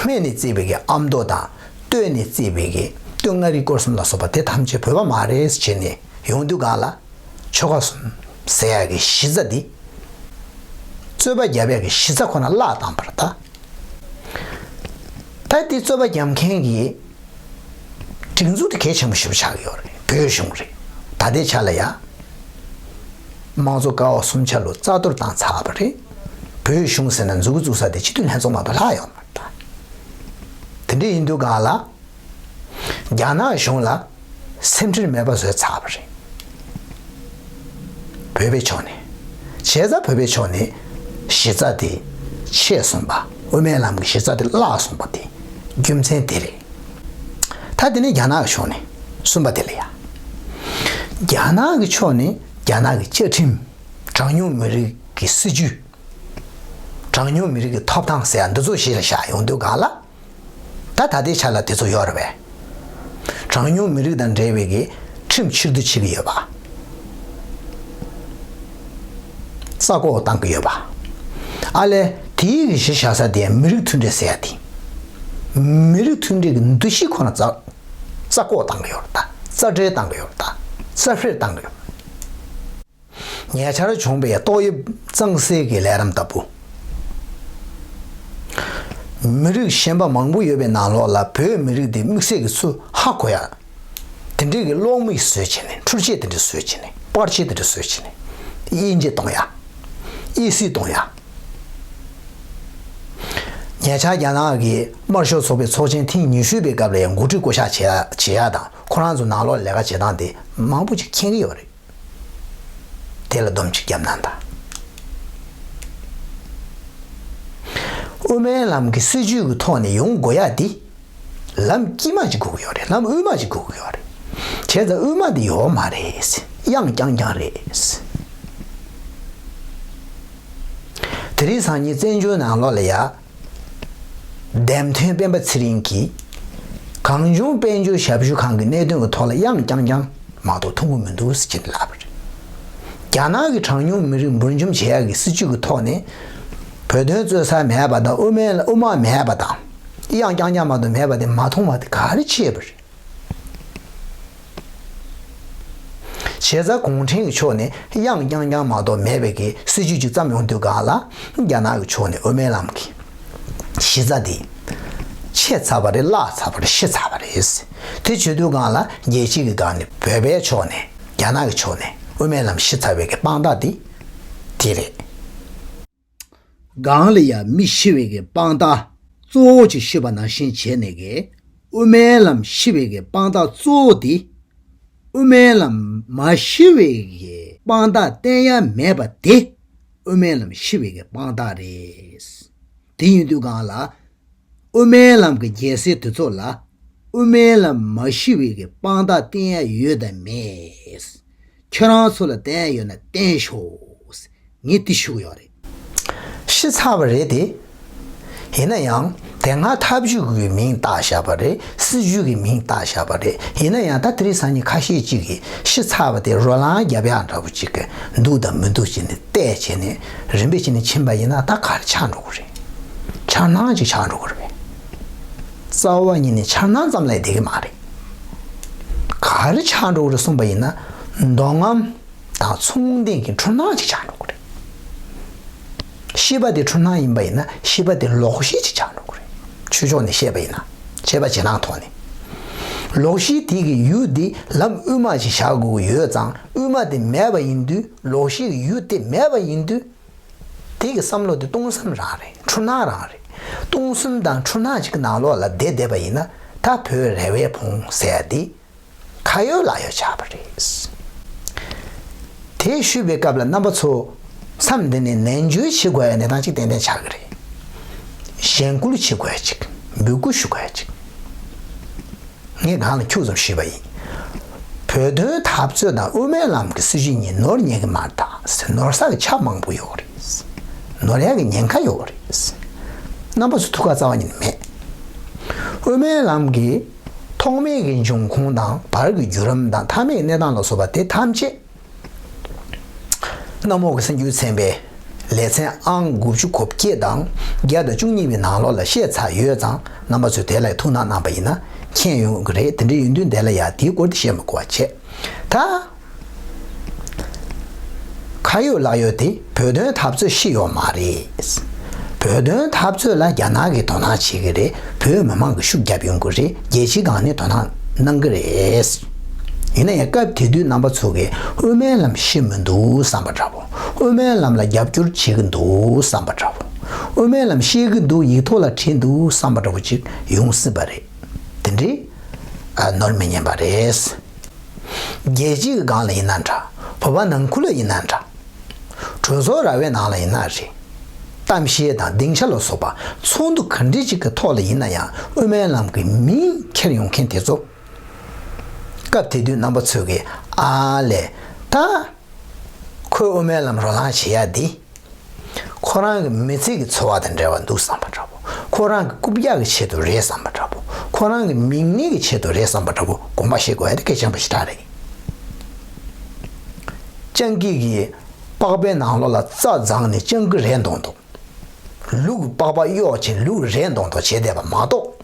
སྨད་ནས་བརྩིས་པའི་གི་ཨ་མདོ་དང་སྟོད་ནས་བརྩིས་པའི་གི་སྟོད་མངའ་རིས་སྐོར་གསུམ་ལ་སོགས་པ་དེ་ཐམས་ཅད་བོད་པ་མ་རེད་ཟེར་གྱི་ནས་ཡོང་དུས་སྒང་ལ། ཆོལ་ཁ་གསུམ་ཟེར་ཡག་གི་གཞི་རྩ་འདི། རྩོད་པ་རྒྱབ་ཡག་གི་གཞི་རྩ་ཁོ་ན་བརླག་བཏང་བ་རེད་ད། ད་འདི་རྩོད་པ་རྒྱབ་མཁན་གྱི་སྒྲིག་འཛུགས་དེ་གལ་ཆེན་པོ་ཞེ་པོ་ཆགས་ཀྱི་ཡོད་རེད། བོད་གཞུང་རེད། ད་ལྟའི་ཆ་ལ་ཡ། དམངས་གཙོ་ཀ་བ་གསུམ་ཆ་ལུགས་རྩ་གཏོར་བཏང་ཚར་བ་རེད། བོད་གཞུང་ཟེར་ན་མཛུབ་གུ་བཙུགས་ས་དེ་སྤྱི་འཐུས་ལྷན་ཚོགས་མ་གཏོགས་ལྷག་ཡོད་མ་རེད་ད། དེ་འདྲ་ཡིན་དུས་སྒང་ལ། རྒྱ་ནག་གཞུང་ལ་སེམས་ཁྲལ་མེད་པ་བཟོས་ཚར་བ་རེད། བོད་པའི་ཕྱོགས་ནས། བྱས་ཙང་བོད་པའི་ཕྱོགས་ནས་གཞི་རྩ་དེ་ཆད་སོང་པ། དབུ་མའི་ལམ་གྱི་གཞི་རྩ་དེ་བརླག་སོང་པ་དེ་རྒྱུ་མཚན་དེ་རེད། ད་དེ་ནས་རྒྱ་ནག་གི་ཕྱོགས་ནས་གསུམ་པ་དེ་ལ་ཡ། རྒྱ་ནག་གི་ཕྱོགས་ནས་རྒྱ་ནག་གི་བཅའ་ཁྲིམས། གྲངས་ཉུང་མི་རིགས་ཀྱི་སྲིད་ཇུས། གྲངས་ཉུང་མི་རིགས་ཀྱི་ཐོབ་ཐང་ཟེར་ཡ་འདི་ཚོ་གཞི་ལ་བཞག་ཡོང་དུས་སྒང་ལ། ད་ད་ལྟའི་ཆ་ལ་དེ་ཚོ་ཡོད་རེད་པས། གྲངས་ཉུང་མི་རིགས་དང་འབྲེལ་བའི་གི་ཁྲིམས་ཕྱིར་བསྡུ་བྱེད་ཀྱི་ཡོད་པ། རྩ་བཀོག་བཏང་གི་ཡོད་པ། ཨ་ལས། དེའི་གི་གཞི་བཞག་ས་དེ་མི་རིགས་མཐུན་སྒྲིལ་ཟེར་ཡ་དེ། མི་རིགས་མཐུན་སྒྲིལ་གྱི་འདུ་ཤེས་ཁོ་ན་རྩ། རྩ་བཀོག་བཏང་གི་ཡོད་རེད་ད། རྩ་འགྲེལ་བཏང་གི་ཡོད་རེད་ད། རྩ་བྲལ་བཏང་གི་ཡོད་རེད། ཉེ་ཆར་བྱུང་བའི་ཏོག་དབྱིབས་གཙང་སེལ་གྱི་ལས་རིམ་ལྟ་བུ། མི་རིགས་གཞན་པ་མང་པོ་ཡོད་པའི་ནང་ལོགས་ལ་བོད་མི་རིགས་འདི་དམིགས་བསལ་གྱི་ཚུར་ཧ་གོ་ཡ། དེ་འདྲའི་གི་གློག་མིག་བཟོས་བྱས་ནས། འཕྲུལ་ཆས་དེ་འདྲ་བཟོས་བྱས་ནས། པར་ཆས་དེ་འདྲ་བཟོས་བྱས་ནས། དབྱེ་འབྱེད་གཏོང་ཡ། དབྱེ་གསེས་གཏོང་ཡ། ཉེ་ཆར་རྒྱ་ནག་གི་དམར་ཤོག་ཚོགས་པའི་ཚོགས་ཆེན་ཐེངས་ཉི་ཤུ་པའི་སྐབས་ལ་ཡང་འགོ་ཁྲིད་བསྐོ་གཞག་བྱེད་ཡ་བྱེད་ཡ་དང་། ཁོ་རང་ཚོ་ནང་ལོགས་ལས་ཀ་བྱེད་སྟངས་དེ་མང་པོ་ཅིག་མཁྱེན་གྱི་ཡོད་རེད། དེ་ལ་སྡོམ་ཅིག་བརྒྱབ་ན་ད། དབུ་མའི་ལམ་གྱི་སྲིད་བྱུས་ཀྱི་ཐོག་ནས་ཡོང་དགོས་ཡ་འདི། ལམ་དཀྱིལ་མ་ཅིག་དགོས་ཀྱི་ཡོད་རེད། ལམ་དབུས་མ་ཅིག་དགོས་ཀྱི་ཡོད་རེད། བྱས་ཙང་དབུས་མ་འདི་ཡོད་མ་རེད། གཡང་རྐྱང་རྐྱང་རེད། དེ་རིང་སང་ཉིན་བཙན་བྱོལ་ནང་ལོགས་ལ་ཡ། འདེམས་ཐོན་སྤེན་པ་ཚེ་རིང་གིས། གངས་ལྗོངས་དཔལ་འབྱོར་ཞབས་ཞུ་ཁང་གི་གནད་དོན་གྱི་ཐོག་ལ་གཡང་རྐྱང་རྐྱང་མ་གཏོགས་མཐོང་གི་མི་འདུག་ཟེར་གྱིན་ལབ་པ་རེད། རྒྱ་ནག་གི་གྲངས་ཉུང་མི་རིགས་འབུར་འཇོམས་བྱེད་ཡག་གི་སྲིད་བྱུས་ཀྱི་ཐོག་ནས། བོད་དོན་རྩོད་ས་མེད་པ་དང་། དབུ་མའི་དབུ་མ་མེད་པ་དང་། གཡང་རྐྱང་རྐྱང་མ་གཏོགས་མེད་པ་དེ་མ་མཐོང་བ་དེ་ག་རེ་བྱས་པ་རེད། བྱས་ཙང་གུང་ཁྲན་གྱི་ཕྱོགས་ནས་གཡང་རྐྱང་རྐྱང་མ་གཏོགས་མེད་པའི་གི་སྲིད་བྱུས་ཅིག་བརྩམས་ཡོང་དུས་སྒང་ལ། རྒྱ་ནག་གི་ཕྱོགས་ནས་དབུ་མའི་ལམ་གྱི་གཞི་རྩ་དེ་ཆད་ཚར་བ་རེད། བརླག་ཚར་བ་རེད། ཤི་ཚར་བ་རེད། དེ་བྱེད་དུས་སྒང་ལ་རྒྱལ་སྤྱི་གི་སྒང་ནས་བོད་པའི་ཕྱོགས་ནས། རྒྱ་ནག་གི་ཕྱོགས་ནས་དབུ་མའི་ལམ་ཤི་ཚར་བའི་གི་དཔང་རྟགས་དེ་དེ་རེད། སྒང་ལ་ཡ་མི་ཤི་བའི་གི་དཔང་རྟགས་གཙོ་བོ་ཅིག་ཤོད་པ་ནང་བཞིན་བྱས་ནས་གི། དབུ་མའི་ལམ་ཤི་བའི་གི་དཔང་རྟགས་གཙོ་བོ་དེ། དབུ་མའི་ལམ་མ་ཤི་བའི་གི་དཔང་རྟགས་བསྟན་ཡ་མེད་པ་དེ། དབུ་མའི་ལམ་ཤི་བའི་གི་དཔང་རྟགས་རེད། དེ་ཡིན་དུས་སྒང་ལ། དབུ་མའི་ལམ་གྱི་རྒྱལ་སྲས་དེ་ཚོ་ལ། དབུ་མའི་ལམ་མ་ཤི་བའི་གི་དཔང་རྟགས་བསྟན་ཡ་ཡོད་དམ་མེད། ཁྱོད་རང་ཚོ་ལ་བསྟན་ཡ་ཡོད་ན་བསྟན་ཤོག། ངས་དེ་ཞུ་གི་ཡོད་རེད། ཤི་ཚར་བ་རེད་དེ། ཡིན་ན་ཡང་དེ་སྔ་ཐབས་ཇུས་ཀྱི་མིང་བཏགས་བཞག་པ་རེད། སྲིད་ཇུས་ཀྱི་མིང་བཏགས་བཞག་པ་རེད། ཡིན་ན་ཡང་ད་དེ་རིང་སང་ཉིན་ཁ་ཤས་ཅིག་གིས་ཤི་ཚར་བ་དེ་རོ་ལངས་རྒྱབ་ཡག་འདྲ་བོ་ཅིག་གི་འདུག་དང་མི་འདུག་བྱས་ནས་བལྟས་བྱས་ནས། རིམ་པས་བྱས་ནས་ཕྱིན་པ་ཡིན་ན་ད་ག་རེ་ཆགས་འགྲོ་གི་རེད། འཆར་སྣང་ཅིག་ཆགས་འགྲོ་གི་རེད་པས། རྩ་བ་ཉིད་ནས་འཆར་སྣང་ཙམ་ལས་བསྡད་ཀྱི་མ་རེད། ག་རེ་ཆགས་འགྲོ་གི་རེད་གསུངས་པ་ཡིན་ན། མདོ་ཁམས་དང་མཚུངས་ལྡན་གྱི་འཁྲུལ་སྣང་ཅིག་ཆགས་འགྲོ་གི་རེད། ཤི་བ་དེ་འཁྲུལ་སྣང་ཡིན་པ་ཡིན་ན། ཤི་བ་དེ་ལོག་ཤེས་ཅིག་ཆགས་འགྲོ་གི་རེད། ཆོས་ཕྱོགས་ནས་བཤད་པ་ཡིན་ན། བྱས་པ་བྱེད་སྟངས་ཐོག་ནས། ལོག་ཤེས་དེ་གི་ཡུལ་དེ་ལམ་དབུས་མ་ཅིག་བཞག་དགོས་ཀྱི་ཡོད་ཙང་། དབུས་མ་དེ་མེད་པ་ཡིན་དུས། ལོག་ཤེས་ཀྱི་ཡུལ་དེ་མེད་པ་ཡིན་དུས། དེ་གི་བསམ་བློ་དེ་སྟོང་བསམ་རང་རེད། འཁྲུལ་སྣང་རང་རེད། སྟོང་བསམ་དང་འཁྲུལ་སྣང་ཅིག་གི་ནང་ལོགས་ལ་བསྡད་བསྡད་པ་ཡིན་ན། ད་བོད་རེ་བའི་ཕུང་ཟེར་ཡ་དེ་ཁ་ཡོད་ལག་ཡོད་ཆགས་པ་རེད། དེ་ཞུས་པའི་སྐབས་ལ་རྣམ་པ་ཚོ་མཚམས་འདི་ནས་ནན་བརྗོད་བྱེད་དགོས་ཡ་གནས་སྟངས་ཅིག་ཏན་ཏན་ཆགས་ཀྱི་རེད། གཞེན་སྐུལ་བྱེད་དགོས་ཡ་ཅིག་འབོད་སྐུལ་ཞུ་དགོས་ཡ་ཅིག་ངས་སྒང་ལ་ཁྱུག་ཙམ་ཞུས་པ་ཡིན། བོད་དོན་འཐབ་རྩོད་དང་དབུ་མའི་ལམ་གྱི་སྲིད་བྱུས་གཉིས་ནོར་ཉན་གྱི་མ་རེད་ད་ཟེར། ནོར་ས་གི་ཆ་མང་པོ་ཡོད་རེད། ནོར་ཡག་གི་ཉེན་ཁ་ཡོད་རེད། རྣམ་པ་ཚོ་ཐུགས་ཁག་རྩ་བ་ཉིད་ནས་མེད། དབུ་མའི་ལམ་གྱི་ཐོག་མའི་གི་འབྱུང་ཁུངས་དང་། བར་གྱི་བརྒྱུད་རིམ་དང་། མཐའ་མའི་གནས་སྟངས་ལ་སོགས་པ་དེ་ཐམས་ཅད། གནམ་འོག་གི་སེམས་རྒྱུད་ཚན་པའི་ལེ་ཚན་ཨང་དགུ་བཅུ་གོ་བརྒྱད་དང་བརྒྱ་དང་བཅུ་གཉིས་པའི་ནང་ལོགས་ལ་བཤད་ཚར་ཡོད་ཙང་། རྣམ་པ་ཚོས་དེ་ལ་ཐུགས་སྣང་གནང་པ་ཡིན་ན་མཁྱེན་ཡོང་གི་རེད། དེ་འདྲ་ཡིན་དུས་འདི་ལ་ཡ་དེའི་སྐོར་དེ་བཤད་མི་དགོས་པ་བྱས། ད་ཁ་ཡོད་ལག་ཡོད་དེ་བོད་དོན་འཐབ་རྩོད་ཤི་ཡོད་མ་རེད། བོད་དོན་འཐབ་རྩོད་ལ་རྒྱ་ནག་གིས་དོ་སྣང་བྱེད་ཀྱི་རེད། བོད་མི་མང་གིས་ཤུགས་རྒྱབ་ཡོང་གི་རེད། རྒྱལ་སྤྱིའི་སྒང་ནས་དོ་སྣང་གནང་གི་རེད། ཡིན་ན་ཡང་སྐབས་དེ་དུས་རྣམ་པ་ཚོ་གིས་དབུ་མའི་ལམ་ཤི་མི་འདུག་བསམ་པ་འདྲ་པོ། དབུ་མའི་ལམ་ལ་རྒྱབ་སྐྱོར་བྱེད་ཀྱི་འདུག་བསམ་པ་འདྲ་པོ། དབུ་མའི་ལམ་ཤེས་ཀྱི་འདུག་ཡིག་ཐོག་ལ་བྲིས་འདུག་བསམ་པ་འདྲ་པོ་ཅིག་ཡོང་སྲིད་པ་རེད། དེ་འདྲའི་ཨ་ནོར་མི་ཉན་པ་རེད། རྒྱལ་སྤྱིའི་སྒང་ལ་ཡིན་ན་འདྲ། བོད་པ་ནང་ཁུལ་ལ་ཡིན་ན་འདྲ། གྲོས་ཚོགས་ར་བའི་ནང་ལ་ཡིན་ན་རེད། གཏམ་བཤད་དང་སྡིངས་ཆ་ལ་སོགས་པ་ཚོགས་འདུ་ག་འདྲ་ཅིག་གི་ཐོག་ལ་ཡིན་ན་ཡང་། དབུ་མའི་ལམ་གྱི་མིང་འཁྱེར་ཡོང་མཁན་དེ་ཚོ། སྐབས་དེ་དུས་རྣམ་པ་ཚོས་ཀྱིས་ཨ་ལས། ད་ཁོས་དབུ་མའི་ལམ་རོ་ལངས་བྱེད་ཡ་འདི། ཁོ་རང་གི་མི་ཚེ་གི་འཚོ་བ་དང་འབྲེལ་བ་འདུག་བསམ་པ་འདྲ་པོ། ཁོ་རང་གི་རྐུབ་བཀྱག་གི་ཆེད་དུ་རེད་བསམ་པ་འདྲ་པོ། ཁོ་རང་གི་མིང་གནས་ཀྱི་ཆེད་དུ་རེད་བསམ་པ་འདྲ་པོ་དགོངས་པ་བཞེས་དགོས་ཡ་དེ་གལ་ཆེན་པོ་ཞེ་དྲག་རེད། སྤྱང་ཀི་གིས་པགས་པའི་ནང་ལོགས་ལ་རྩྭ་བརྫངས་ནས་སྤྱང་ཀི་རེད་མདོག་མདོག་ལུག་པགས་པ་གཡོག་བྱས་ལུག་རེད་མདོག་མདོག་བྱས་བསྡད་པ་མ་གཏོགས།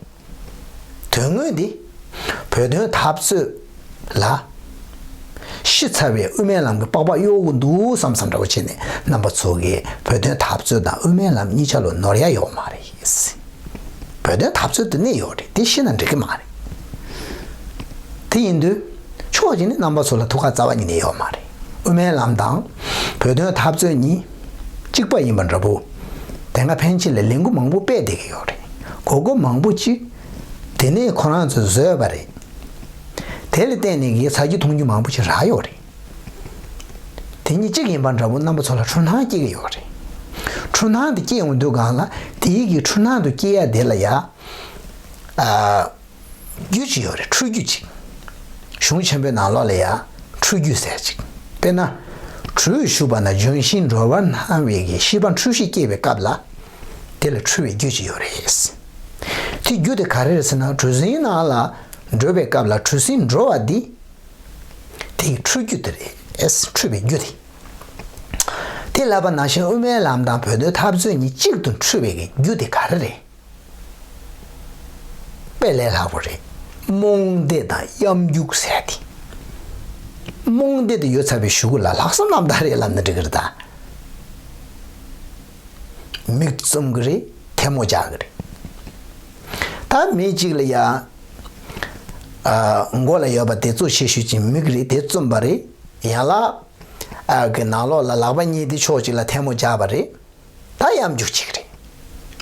དོན་དངོས་འདི་བོད་དོན་འཐབ་རྩོད་ལ་ཤི་ཚར་བའི་དབུ་མའི་ལམ་གྱི་པགས་པ་གཡོག་གི་འདུག་བསམ་བསམ་འདྲ་བོ་བྱས་ནས་རྣམ་པ་ཚོ་གིས་བོད་དོན་འཐབ་རྩོད་དང་དབུ་མའི་ལམ་གཉིས་ཆ་ལ་ནོར་ཡ་ཡོད་མ་རེད། བོད་དོན་འཐབ་རྩོད་དེ་གནས་ཡོད་རེད། དེ་ཤེས་ན་འགྲིག་གི་མ་རེད། དེ་ཡིན་དུས་ཕྱོགས་གཅིག་ནས་རྣམ་པ་ཚོ་ལ་ཐུགས་ཁ་རྩ་བ་ཉིད་ནས་ཡོད་མ་རེད། དབུ་མའི་ལམ་དང་བོད་དོན་འཐབ་རྩོད་གཉིས་གཅིག་པ་ཡིན་པ་འདྲ་པོ། དེ་སྔ་ཕན་ཆད་ལ་ལས་འགུལ་མང་པོ་སྤེལ་བསྡད་ཀྱི་ཡོད་རེད། གོ་སྐབས་མང་པོ་ཅིག་དེ་ནས་ཁོ་རང་ཚོས་བཟོས་པ་རེད། དེ་ལ་བརྟེན་ནས་གི་ཚ་རྒྱུ་མཐོང་རྒྱུ་མང་པོ་ཅིག་རག་ཡོད་རེད། དེ་གཉིས་གཅིག་ཡིན་པ་འདྲ་པོ་རྣམ་པ་ཚོ་ལ་འཁྲུལ་སྣང་སྐྱེ་གི་ཡོད་རེད། འཁྲུལ་སྣང་དེ་སྐྱེ་ཡོང་དུས་སྒང་ལ་དེའི་གི་འཁྲུལ་སྣང་དུ་སྐྱེ་ཡ་དེ་ལ་ཡ། ཨ། རྒྱུ་ཅིག་ཡོད་རེད། འཁྲུལ་རྒྱུ་ཅིག་གཞུང་ཆེན་པོའི་ནང་ལོགས་ལ་ཡ་འཁྲུལ་རྒྱུ་ཟེར་ཅིག་དཔེར་ན། གྲོས་ཞུ་བ་ན་ལྗོན་ཤིང་འགྲོ་བར་སྣང་བའི་གི་ཤེས་པ་འཁྲུལ་ཞིག་སྐྱེས་པའི་སྐབས་ལ། དེ་ལ་འཁྲུལ་བའི་རྒྱུ་ཅིག་ཡོད་རེད། དེ་རྒྱུ་དེ་ག་རེ་རེད་ཟེར་ན་གྲུ་གཟིངས་ནང་ལ་འགྲོ་བའི་སྐབས་ལ་གྲུ་གཟིངས་འགྲོ་བ་འདི། དེ་ཡི་འཁྲུལ་རྒྱུ་དེ་རེད། འཁྲུལ་བའི་རྒྱུ་དེ། དེ་ལབ་པ་ནང་བཞིན་དབུ་མའི་ལམ་དང་བོད་དོན་འཐབ་རྩོད་གཉིས་གཅིག་ཏུ་འཁྲུལ་བའི་གི་རྒྱུ་དེ་ག་རེ་རེད། དཔེ་ལས་སླ་པོ་རེད། རྨོངས་དད་དང་གཡམ་རྒྱུག་ཟེར་ཏེ། རྨོངས་དད་དེ་ཡོད་ཚར་བའི་གཞུག་གུ་ལ་ལྷག་བསམ་རྣམ་དག་རེད་ལབ་ན་འགྲིག་གི་རེད་ད། མིག་བཙུམ་གི་རེད། ཐལ་མོ་སྦྱར་གི་རེད། ད་མི་གཅིག་ལ་ཡ། ཨ། མགོ་ལ་ཡོད་པ་དེ་གཙོ་ཆེ་ཤོས་ཀྱི་མིག་རེད། དེ་བཙུམ་པ་རེད། ཡན་ལག་ཨ། གི་ནང་ལོགས་ལ་ལག་པ་གཉིས་དེ་ཕྱོགས་གཅིག་ལ་ཐལ་མོ་སྦྱར་བ་རེད། ད་གཡམ་རྒྱུག་བྱེད་ཀྱི་རེད།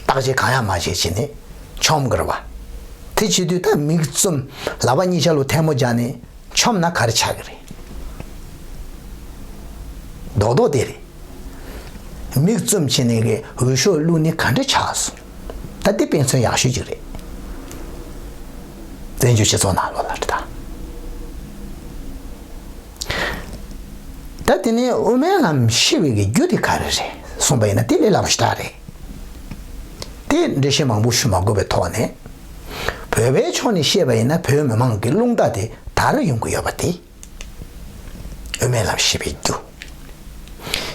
བརྟག་དཔྱད་གང་ཡང་མ་བྱས་བྱས་ནས་མཆོང་གི་རེད་བ། དེ་བྱེད་དུས་ད་མིག་བཙུམ། ལག་པ་གཉིས་ཆ་ལ་ཐལ་མོ་སྦྱར་ནས་མཆོང་ན་ག་རེ་ཆགས་ཀྱི་རེད། རྡོག་རྡོག་དེ་རེད། མིག་བཙུམ་བྱས་ནས་གི་འོས་ཤོག་བླུགས་ནས་ག་འདྲ་ཆགས་སོང་། ད་དེ་དཔེ་མཚོན་ཡག་ཤོས་ཅིག་རེད། བཙན་བྱོལ་སྤྱི་ཚོགས་ནང་ལོགས་ལ་རེད་ད། ད་དེ་ནས་དབུ་མའི་ལམ་ཤི་བའི་གི་རྒྱུ་དེ་ག་རེ་རེད་གསུངས་པ་ཡིན་ན་དེ་ལས་སླ་པོ་ཞེ་དྲག་རེད། དེ་འགྲེལ་བཤད་མང་པོ་ཞུ་མ་དགོས་པའི་ཐོག་ནས། བོད་པའི་ཕྱོགས་ནས་བཤད་པ་ཡིན་ན་བོད་མི་མང་གི་རླུང་རྟ་དེ་དར་ཡོང་གི་ཡོད་པ་དེ། དབུ་མའི་ལམ་ཤི་བའི་རྒྱུ།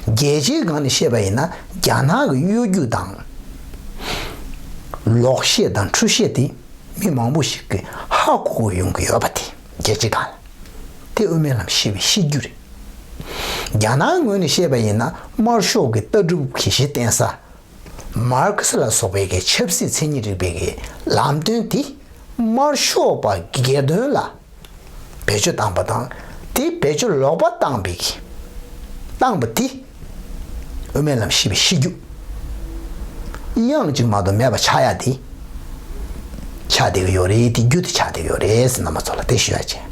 རྒྱལ་སྤྱིའི་སྒང་ནས་བཤད་པ་ཡིན་ན་རྒྱ་ནག་གི་གཡོ་སྒྱུ་དང་། ལོག་བཤད་དང་འཁྲུལ་བཤད་དེ་མི་མང་པོ་ཞིག་གིས་ཧ་གོ་གི་ཡོང་གི་ཡོད་པ་དེ་རྒྱལ་སྤྱིའི་སྒང་ལ། དེ་དབུ་མའི་ལམ་ཤི་བའི་ཤི་རྒྱུ་རེད། རྒྱ་ནག་ངོས་ནས་བཤད་པ་ཡིན་ན་དམར་ཤོག་གི་ལྟ་གྲུབ་གི་གཞི་རྟེན་ས། མར་ཁེ་སི་ལ་སོགས་པའི་གི་ཆབ་སྲིད་མཚན་ཉིད་རིག་པའི་གི་ལམ་སྟོན་དེ་དམར་ཤོག་པ་སྒེར་དོན་ལ་བེད་སྤྱོད་བཏང་པ་དང་། དེ་བེད་སྤྱོད་ལོག་པ་བཏང་པའི་གི་བཏང་པ་དེ་དབུ་མའི་ལམ་ཤི་བའི་ཤི་རྒྱུ་དབྱངས་གཅིག་མ་གཏོགས་མེད་པ་ཆགས་ཡ་དེ་ཆགས་བསྡད་ཀྱི་ཡོད་རེད། དེ་རྒྱུ་དེ་ཆགས་བསྡད་ཀྱི་ཡོད་རེད་ཟེར་རྣམ་པ་ཚོ་ལ་དེ་ཞུ་ཡ་བྱས།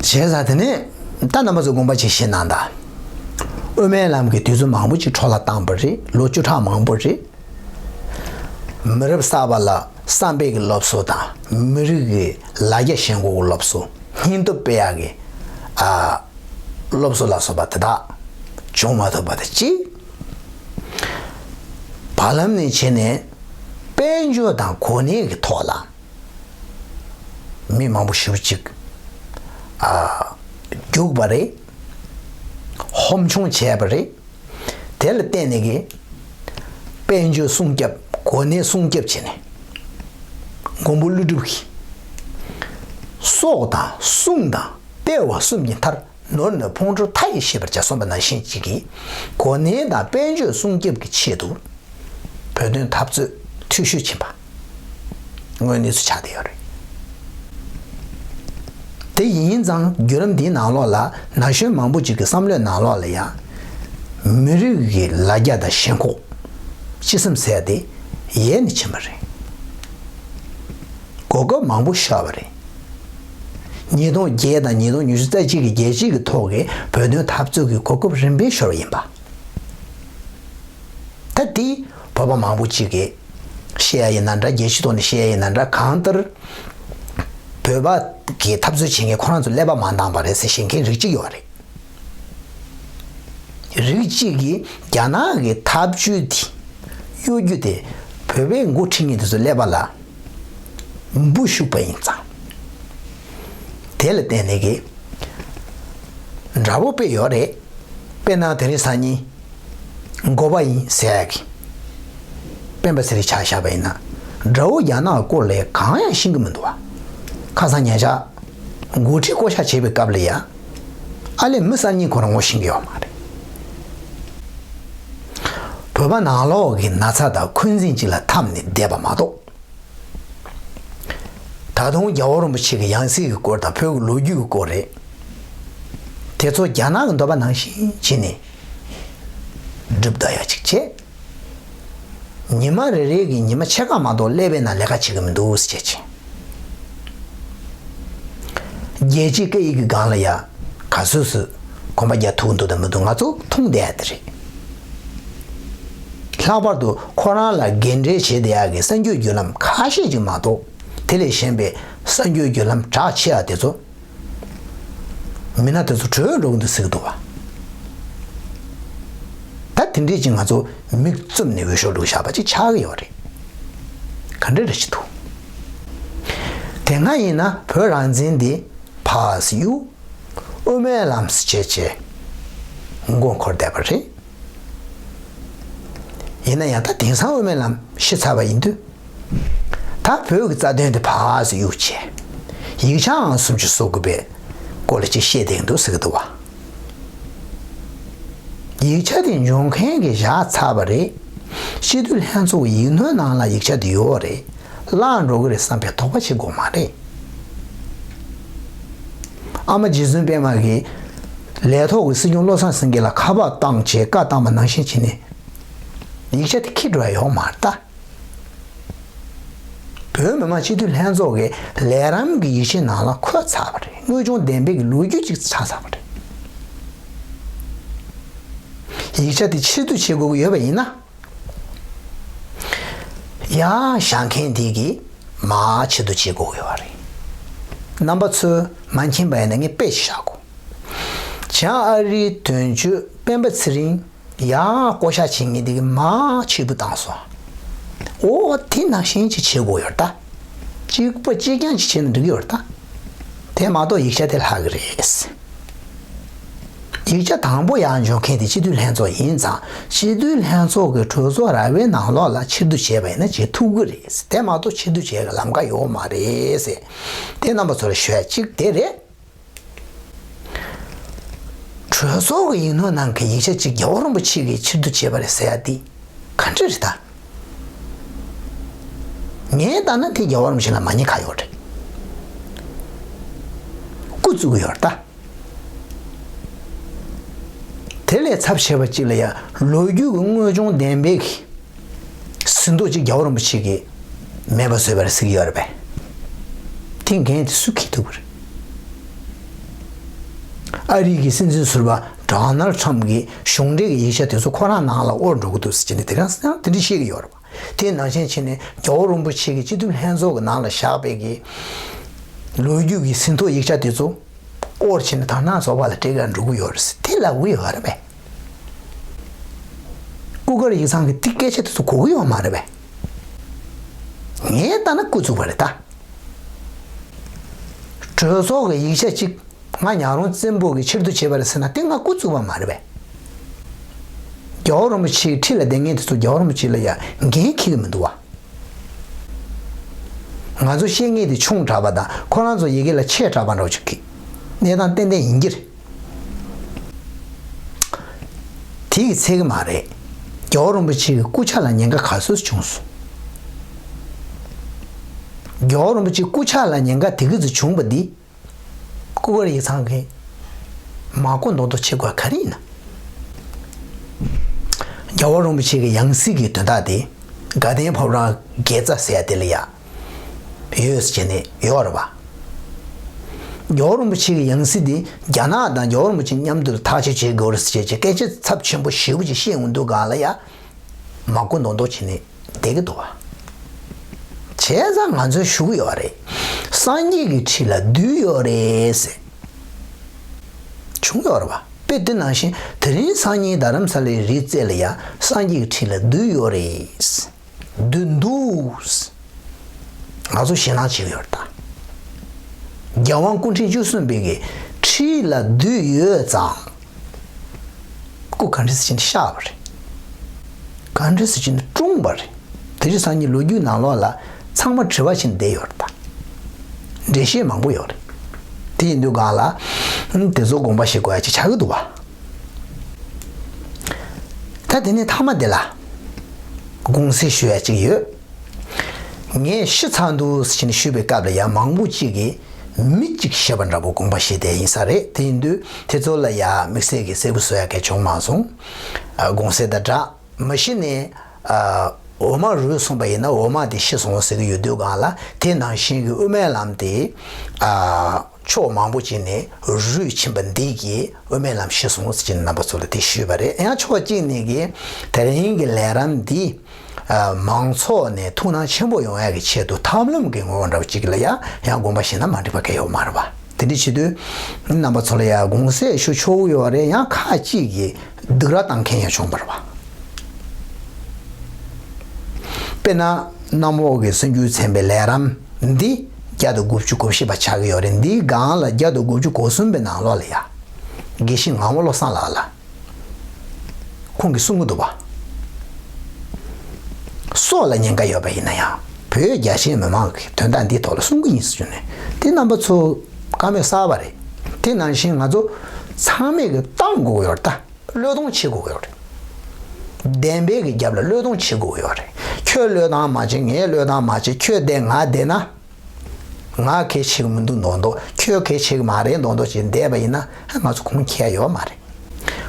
བྱས་ཙང་དེ་ནས་ད་རྣམ་པ་ཚོ་དགོངས་པ་ཅིག་བཞེས་གནང་དང་། དབུ་མའི་ལམ་གྱི་དུས་ཚོད་མང་པོ་ཅིག་འཕྲོ་བརླག་བཏང་པ་རེད། ལོ་བཅུ་ཕྲག་མང་པོ་རེད། མི་རབས་གསར་པ་ལ་བསམ་པའི་གི་སློབ་གསོ་དང་མི་རིགས་ཀྱི་ལ་རྒྱ་ཞེན་ཁོག་གི་སློབ་གསོ། སྙིང་སྟོབས་སྤེལ་ཡག་གི་ཨ་སློབ་གསོ་ལ་སོགས་པ་དེ་དག་བྱུང་མ་ཐུབ་པ་དང་གཅིག་བར་ལམ་ནས་བྱས་ནས་དཔལ་འབྱོར་དང་གོ་གནས་ཀྱི་ཐོག་ལ་མི་མང་པོ་ཞེ་པོ་ཅིག་ཨ་རྒྱུགས་པ་རེད། ཧོབ་མཆོང་བྱས་པ་རེད། དེ་ལ་བརྟེན་ནས་གི་དཔལ་འབྱོར་སྲུང་སྐྱོབ། གོ་གནས་སྲུང་སྐྱོབ་བྱས་ནས། མགོན་པོ་ཀླུ་སྒྲུབ་ཀྱིས། སྲོག་དང་གསུང་དང་དཔའ་བ་གསུམ་གྱི་མཐར། ནོར་ནི་ཕུང་ཁྲོལ་མཐའ་ཡས་ཤེས་པར་བྱ། གསུངས་པ་ནང་བཞིན་ཅིག་གིས་གོ་གནས་དང་དཔལ་འབྱོར་སྲུང་སྐྱོབ་ཀྱི་ཆེད་དུ་བོད་དོན་འཐབ་རྩོད་འཐུས་ཤོར་ཕྱིན་པ། དངོས་གནས་སུ་ཆགས་བསྡད་ཡོད་རེད། དེ་ཡིན་ཙང་བརྒྱུད་རིམ་འདིའི་ནང་ལོགས་ལ་ན་གཞོན་མང་པོ་ཅིག་གི་བསམ་བློའི་ནང་ལོགས་ལ་ཡང་། མི་རིགས་ཀྱི་ལ་རྒྱ་དང་ཞེན་ཁོག་སྤྱི་སེམས་ཟེར་དེ་ཡལ་ནས་ཕྱིན་པ་རེད། གོ་སྐབས་མང་པོ་ཤོར་བ་རེད། ཉིས་སྟོང་བརྒྱད་དང་ཉིས་སྟོང་ཉི་ཤུ་རྩ་གཅིག་གི་རྒྱལ་སྤྱི་གི་ཐོག་གི་བོད་དོན་འཐབ་རྩོད་ཀྱི་གོ་སྐབས་རིམ་པས་ཤོར་བ་ཡིན་པ། ད་དེ་བོད་པ་མང་པོ་ཅིག་གིས་བཤད་ཡ་ཡིན་ན་འདྲ། རྒྱལ་སྤྱི་ཐོག་ནས་བཤད་ཡ་ཡིན་ན་འདྲ། གང་ལྟར་བོད་པ་གི་འཐབ་རྩོད་བྱེད་མཁན་ཁོ་རང་ཚོ་ཀླད་པ་མ་འདང་བ་རེད་ཟེར་བཤད་མཁན་རིགས་གཅིག་ཡོད་རེད། རིགས་གཅིག་གིས་རྒྱ་ནག་གི་ཐབས་ཇུས་དེ་གཡོ་སྒྱུ་དེ་ བོད་པའི་འགོ་ཁྲིད་མཁན་དེ་ཚོ་ཀླད་པ་ལ་འབུ་ཤུགས་པ་ཡིན་ཙང་། དེ་ལ་བརྟེན་ནས་ཀྱི་འདྲ་པོ་དཔེ་ཡོད་རེད། དཔེར་ན་དེ་རིང་སང་ཉིན་འགོ་པ་ཡིན་ཟེར་ཡག་གི་སྤེན་པ་ཚེ་རིང་ཆ་བཞག་པ་ཡིན་ན། དགྲ་བོ་རྒྱ་ནག་སྐོར་ལ་གང་ཡང་ཤེས་ཀྱི་མི་འདུག་བ། ཁ་སང་ཉེ་ཆར་འགོ་ཁྲིད་བསྐོ་བཞག་བྱེད་པའི་སྐབས་ལ་ཡ། ཨ་ལས་མི་གསར་རྙིང་ཁོ་རང་ངོ་ཤེས་ཀྱི་ཡོད་མ་རེད། བོད་པ་ནང་ལོགས་ཀྱི་ན་ཚ་དང་འཁོན་འཛིན་གཅིག་ལ་འཐམས་ནས་བསྡད་པ་མ་གཏོགས། ད་དུང་རྒྱལ་བ་རིན་པོ་ཆེ་གི་ཡང་སྲིད་ཀྱི་སྐོར་དང་བོད་ཀྱི་ལོ་རྒྱུས་ཀྱི་སྐོར་རེད། དེ་ཚོ་རྒྱ་ནག་གི་འདོད་པ་ནང་བཞིན་བྱས་ནས་སྒྲུབ་ད་ཡ་གཅིག་བྱས། ཉི་མ་རེ་རེ་གི་ཉི་མ་ཕྱེད་ཀ་མ་གཏོགས་ཀླད་པའི་ནང་ལས་ཀ་བྱེད་ཀྱི་མི་འདུག་ཟེར་བྱས། རྒྱལ་སྤྱིའི་སྐད་ཡིག་གི་སྒང་ལ་ཡ་ག་སོ་སོས་གོམ་པ་རྒྱག་ཐུབ་འདུག་དང་མི་འདུག་ང་ཚོ་མཐོང་བསྡད་ཡ་དེ་རེད། ལྷག་པར་དུ་ཁོ་རང་ལ་དགེ་འབྲེལ་བྱེད་བསྡད་ཡ་གི་གསར་འགྱུར་བརྒྱུད་ལམ་ཁ་ཤས་ཅིག་མ་གཏོགས། དེ་ལས་གཞན་པའི་གསར་འགྱུར་བརྒྱུད་ལམ་གྲགས་ཆེ་བ་དེ་ཚོ། མི་སྣ་དེ་ཚོ་བྲོས་འགྲོ་གི་འདུག་ཟེར་གི་འདུག་བ། ད་དེ་འདྲས་ཀྱིས་ང་ཚོ་མིག་བཙུམ་ནས་འོས་ཤོག་བླུགས་བཞག་པ་ཅིག་ཆགས་ཀྱི་ཡོད་རེད། ག་འདྲ་རེད་ཅིག་འདུག་དེ་སྔ་ཡིན་ན་བོད་རང་བཙན་འདི་ཕར་གཡུག་དབུ་མའི་ལམ་ཟེར་བྱས་བྱས་མགོ་འཁོར་བསྡད་པ་རེད། ཡིན་ན་ཡང་ད་དེང་སང་དབུ་མའི་ལམ་ཤི་ཚར་བ་ཡིན་དུས། ད་བོད་ཀྱི་རྩ་དོན་དེ་ཕར་ཚུར་གཡུག་བྱས། ཡིག་ཆའང་སུམ་ཅུ་སོ་དགུ་པའི་སྐོར་ལ་ཅིག་བཤད་བསྡད་འདུག་ཟེར་གི་འདུག་བ། ཡིག་ཆ་དེ་འབྱོར་མཁན་གྱིས་བཞག་ཚར་བ་རེད། སྤྱི་འཐུས་ལྷན་ཚོགས་ཀྱི་ཡིག་སྣོད་ནང་ལ་ཡིག་ཆ་དེ་ཡོད་རེད། བརླག་འགྲོ་གི་རེད་བསམ་པའི་དོགས་པ་བྱེད་དགོས་མ་རེད། ཨ་མ་རྗེ་བཙུན་པད་མ་གིས་ལས་ཐོག་གི་སྲིད་སྐྱོང་བློ་བཟང་སེང་གེ་ལ་ཁ་པར་བཏང་བྱས་བཀའ་བཏང་བ་ནང་བཞིན་བྱས་ནས། ཡིག་ཆ་དེ་འཁྱེར་འགྲོ་ཡ་ཡོད་མ་རེད་ད། བོད་མི་མང་སྤྱི་འཐུས་ལྷན་ཚོགས་ཀྱི་ལས་རིམ་གྱི་ཡིག་ཆའི་ནང་ལ་འཁོད་ཚར་བ་རེད། དངོས་བྱུང་བདེན་པའི་གི་ལོ་རྒྱུས་ཅིག་ཆགས་ཚར་བ་རེད། ཡིག་ཆ་དེ་ཕྱིར་བསྡུ་བྱེད་དགོས་ཀྱི་ཡོད་པ་ཡིན་ན། ཡ་བཞག་མཁན་དེ་གིས་མར་ཕྱིར་བསྡུ་བྱེད་དགོས་ཀྱི་ཡོད་པ་རེད། རྣམ་པ་ཚོས་མ་མཁྱེན་པ་ཡིན་ན་ངས་དཔེ་ཞིག་བཞག་གོ། བྱང་ཨ་རིའི་དོན་གཅོད་སྤེན་པ་ཚེ་རིང་ཡར་བསྐོ་བཞག་བྱེད་མཁན་དེ་གིས་མར་ཕྱིར་བསྡུ་བཏང་སོང་། འོ་དེ་ནང་བཞིན་ཅིག་བྱེད་དགོས་ཡོད་ད། གཅིག་པ་གཅིག་རྐྱང་ཅིག་བྱས་ན་འགྲིག་གི་ཡོད་ད། དེ་མ་གཏོགས་ཡིག་ཆ་དེ་ལྷག་གི་རེད། ཡིག་ཆ་དང་པོ་ཡར་འབྱོར་མཁན་དེ་སྤྱི་འཐུས་ལྷན་ཚོགས་ཡིན་ཙང་། སྤྱི་འཐུས་ལྷན་ཚོགས་ཀྱི་གྲོས་ཚོགས་ར་བའི་ནང་ལོགས་ལ་ཕྱིར་བསྡུ་བྱས་པ་ཡིན་ན་བྱེད་ཐུབ་ཀྱི་རེད། དེ་མ་གཏོགས་ཕྱིར་བསྡུ་བྱེད་ཀྱི་ལམ་ཁ་ཡོད་མ་རེད་ཟེར། དེ་རྣམ་པ་ཚོ་ལ་ཞུ་ཡ་གཅིག་དེ་རེད། གྲོས་ཚོགས་ཀྱི་ཡིག་སྣོད་ནང་གི་ཡིག་ཆ་གཅིག་རྒྱལ་བ་རིན་པོ་ཆེ་གིས་ཕྱིར་བསྡུ་བྱས་པ་རེད་ཟེར་ཡ་དེ་ག་འདྲ་རེད་ད། ངས་ལྟ་ན་དེ་རྒྱལ་བ་རིན་པོ་ཆེ་ལ་མ་ཉེས་ཁ་ཡོད་རེད། སྐུ་བཙུགས་ཀྱི་ཡོད་རེད་ད། དེ་ལས་ཚབས་ཆེ་བ་གཅིག་ལ་ཡ་ལོ་རྒྱུས་ཀྱི་དངོས་བྱུང་བདེན་པའི་གི་ཟིན་ཐོ་གཅིག་རྒྱལ་བ་རིན་པོ་ཆེ་གིས་མེད་པ་བཟོས་པ་རེད་ཟེར་གྱི་ཡོད་རེད་པས། དེ་འགན་དེ་སུ་འཁྱེར་ཐུབ་ཀྱི་རེད། ཨ་རི་གི་སྲིད་འཛིན་ཟུར་པ་ཌོ་ནལ་ཊམ་གྱིས་གཞུང་འབྲེལ་གྱི་ཡིག་ཆ་དེ་ཚོ་ཁོ་རང་ནང་ལ་དབོར་འགྲོ་གི་འདུག་ཟེར་གྱི་ནས་དེ་རང་སང་དེ་འདྲ་བཤད་ཀྱི་ཡོད་རེད་པ། དེ་ནང་བཞིན་བྱས་ནས་རྒྱལ་བ་རིན་པོ་ཆེ་གིས་སྤྱི་འཐུས་ལྷན་ཚོགས་ཀྱི་ནང་ལ་བཞག་པའི་གི་ལོ་རྒྱུས་ཀྱི་ཟིན་ཐོ་ཡིག་ཆ་དེ་ཚོ་དབོར་བྱས་ནས་དག་སྣང་ཚོགས་པ་ལ་སྤྲད་གར་འགྲོ་གི་ཡོད་རེད་ཟེར་དེ་ལབ་ཀྱི་ཡོད་རེད་པས། སྐུ་དཀར་ཡིག་ཚང་གིས་དེ་སྐད་ཆ་དེ་ཚོ་གོ་གི་ཡོད་མ་རེད་པས། ངས་ལྟ་ན་སྐུ་བཙུགས་པ་རེད་ད། གྲོས་ཚོགས་ཀྱི་ཡིག་ཆ་གཅིག་ང་ཉག་རོང་བཙན་པོ་གིས་ཕྱིར་བསྡུ་བྱས་པ་རེད་ཟེར་ན་དེ་ང་སྐུ་བཙུགས་པ་མ་རེད་པས། རྒྱལ་བ་རིན་པོ་ཆེའི་ཁྲི་ལ་བསྡད་མཁན་དེ་ཚོ་རྒྱལ་བ་རིན་པོ་ཆེ་ལ་ཡ་འགན་འཁྱེར་གྱི་མི་འདུག་བ། ང་ཚོ་བཤད་མཁན་དེ་ཆུང་དྲགས་པ་དང་ཁོ་རང་ཚོ་ཡི་གེ་ལ་ཆེ་དྲགས་པ་འདྲ་བོ་ཅིག་གི་གནས་སྟངས་ཏན་ཏན་ཡིན་གྱི་རེད། དེ་གི་ཚད་གི་མ་རེད། རྒྱལ་བ་རིན་པོ་ཆེ་གི་སྐུ་ཕྱྭ་ལ་ཉེན་ཁ་ག་ཚོད་བྱུང་སོང་། རྒྱལ་བ་རིན་པོ་ཆེ་སྐུ་ཕྱྭ་ལ་ཉེན་ཁ་དེ་གི་ཚོད་བྱུང་བ་འདི། སྐུ་དཀར་ཡིག་ཚང་གིས་མ་གོ་མདོག་མདོག་བྱེད་དགོས་ག་རེ་ཡིན་ན། རྒྱལ་བ་རིན་པོ་ཆེ་གི་ཡང་སྲིད་ཀྱི་དོན་དག་དེ་དགའ་ལྡན་ཕོ་བྲང་དགེ་རྩ་ཟེར་ཡ་དེ་ལ་ཡ་ཡོད་ཟེར་ནས་ཡོད་རེད་པ། རྒྱལ་བ་རིན་པོ་ཆེ་གི་ཡང་སྲིད་དེ་རྒྱ་ནག་དང་རྒྱལ་བ་རིན་པོ་ཆེ་མཉམ་དུ་ཐག་གཅོད་བྱེད་དགོས་རེད་ཟེར་བྱས་སྐད་ཆ་ཚབས་ཆེན་པོ་ཞེ་པོ་ཅིག་བཤད་འོང་དུས་སྒང་ལ་ཡ། མ་གོ་མདོག་མདོག་བྱས་ནས་བསྡད་ཀྱི་འདུག་བ། བྱས་ཙང་ང་ཚོས་ཞུ་གི་ཡོད་རེད། སངས་རྒྱས་ཀྱི་ཁྲི་ལ་བདུད་ཡོད་རེད་ཟེར། བྱུང་ཡོད་རེད་བ། དཔེ་དེ་ནང་བཞིན་དེ་རིང་སང་ཉིན་རྡ་རམ་ས་ལའི་རི་རྩེ་ལ་ཡ་སངས་རྒྱས་ཀྱི་ཁྲི་ལ་བདུད་ཡོད་རེད། འདུས་འདུག་ང་ཚོ་ཞེད་སྣང་བྱེད་ཀྱི་ཡོད་རེད་ད། རྒྱལ་དབང་སྐུ་ཕྲེང་བཅུ་གསུམ་པའི་གི་ཁྲི་ལ་འདུས་ཡོད་ཙང་། སྐུ་ག་འདྲ་ཟེར་ཕྱིན་གཤགས་པ་རེད། ག་འདྲ་ཟེར་ཕྱིན་བཀྲོངས་པ་རེད། དེ་རིང་སང་ཉིན་ལོ་རྒྱུས་ནང་ལོགས་ལ་ཚང་མ་དྲི་བ་ཕྱིན་བསྡད་ཡོད་རེད་ད། འགྲེལ་བཤད་མང་པོ་ཡོད་རེད། དེ་ཡིན་དུས་སྒང་ལ། ཨ་དེ་ཚོ་དགོངས་པ་བཞེས་དགོས་ཡ་ཅིག་ཆགས་ཀྱི་འདུག་བ། ད་དེ་ནས་མཐའ་མ་དེ་ལ་དགོངས་སེལ་ཞུ་ཡ་ཅིག་ཡོད། ངས་ཤི་ཚར་འདུག་ཟེར་ནས་ཞུས་པའི་སྐབས་ལ་ཡ་མང་པོ་ཅིག་གིས་མི་གཅིག་ཤི་བ་འདྲ་པོ་དགོངས་པ་བཞེས་བསྡད་ཡིན་ས་རེད། དེ་ཡིན་དུས་དེ་ཚོ་ལ་ཡ་དམིགས་བསལ་གྱི་གསལ་པོ་བཟོ་ཡ་གལ་བྱུང་མ་སོང་། ཨ་དགོངས་སེལ་དང་སྦྲགས། མ་གཞི་ནས་ཨ་འོ་མ་རུལ་སོང་པ་ཡིན་ན་འོ་མ་དེ་ཤི་སོང་ཟེར་གྱི་ཡོད་དུས་སྒང་ལ། དེ་ནང་བཞིན་གྱི་དབུ་མའི་ལམ་དེ་ཨ་ཕྱོགས་མང་པོ་ཅིག་ནས་རུལ་ཕྱིན་པ་འདི་གིས་དབུ་མའི་ལམ་ཤི་སོང་ཟེར་གྱི་རྣམ་པ་ཚོ་ལ་དེ་ཞུས་པ་རེད། ཡང་ཕྱོགས་གཅིག་ནས་ཀྱི་དེ་རིང་གི་ལས་རིམ་འདི་ཨ་མང་ཚོགས་ནས་ཐུགས་སྣང་ཆེན་པོ་ཡོང་ཡ་གི་ཆེད་དུ་ཐབས་ལམ་གྱི་ངོ་བོ་འདྲ་བོ་ཅིག་ལ་ཡ་ཡང་དགོངས་པ་བཞེས་ན་མ་འགྲིག་པ་གང་ཡང་ཡོད་མ་རེད་པ། དེ་འདྲ་བྱེད་དུས་རྣམ་པ་ཚོ་ལ་ཡ་དགོངས་སེལ་ཞུ་ཆོག་གི་ཡོད་རེད། ཡང་ཁག་ཅིག་གིས་སྡིགས་ར་བཏང་མཁན་ཡང་བྱུང་བ་རེད་པ། དཔེར་ན་གནམ་འོག་གི་སྲོལ་རྒྱུན་ཚན་པའི་ལས་རིམ་འདི་བརྒྱ་དང་དགུ་བཅུ་གོ་བཞི་པ་ཆགས་ཀྱི་ཡོད་རེད། འདིའི་སྒང་ལ་བརྒྱ་དང་དགུ་བཅུ་གོ་གསུམ་པའི་ནང་ལོགས་ལ་ཡ་དགེ་བཤེས་ངག་དབང་བློ་བཟང་ལགས་ལ། ཁོང་གིས་གསུང་གི་འདུག་པ། སྲོག་ལ་ཉེན་ཁ་ཡོད་པ་ཡིན་ན་ཡང་བོད་རྒྱ་ཆེའི་མི་མང་གིས་དོན་དག་འདིའི་ཐོག་ལ་གསུང་གི་ཡིན་ཟེར་ཞུ་ནས། དེ་རྣམ་པ་ཚོ་བཀའ་མོལ་གསར་པ་རེད། དེ་ནང་བཞིན་ང་ཚོ་ཚང་མས་ཀྱི་བཏང་དགོས་ཀྱི་ཡོད་རེད་ད། བློས་གཏོང་བྱེད་དགོས་ཀྱི་ཡོད་རེད། བདེན་པའི་གི་རྒྱབ་ལ་བློས་གཏོང་བྱེད་དགོས་ཀྱི་ཡོད་རེད། ཁྱོད་བློས་བཏང་མ་བྱེད། ངས་བློས་བཏང་མ་བྱེད། ཁྱོད་བསྡད་ང་བསྡད་ན། ང་གལ་ཆེ་གི་མི་འདུག་མདོག་མདོག་ཁྱོད་གལ་ཆེ་གི་མ་རེད་མདོག་མདོག་བྱས་བསྡད་པ་ཡིན་ན་ང་ཚོ་ཁུངས་འཁྱེར་ཡ་ཡོད་མ་རེད།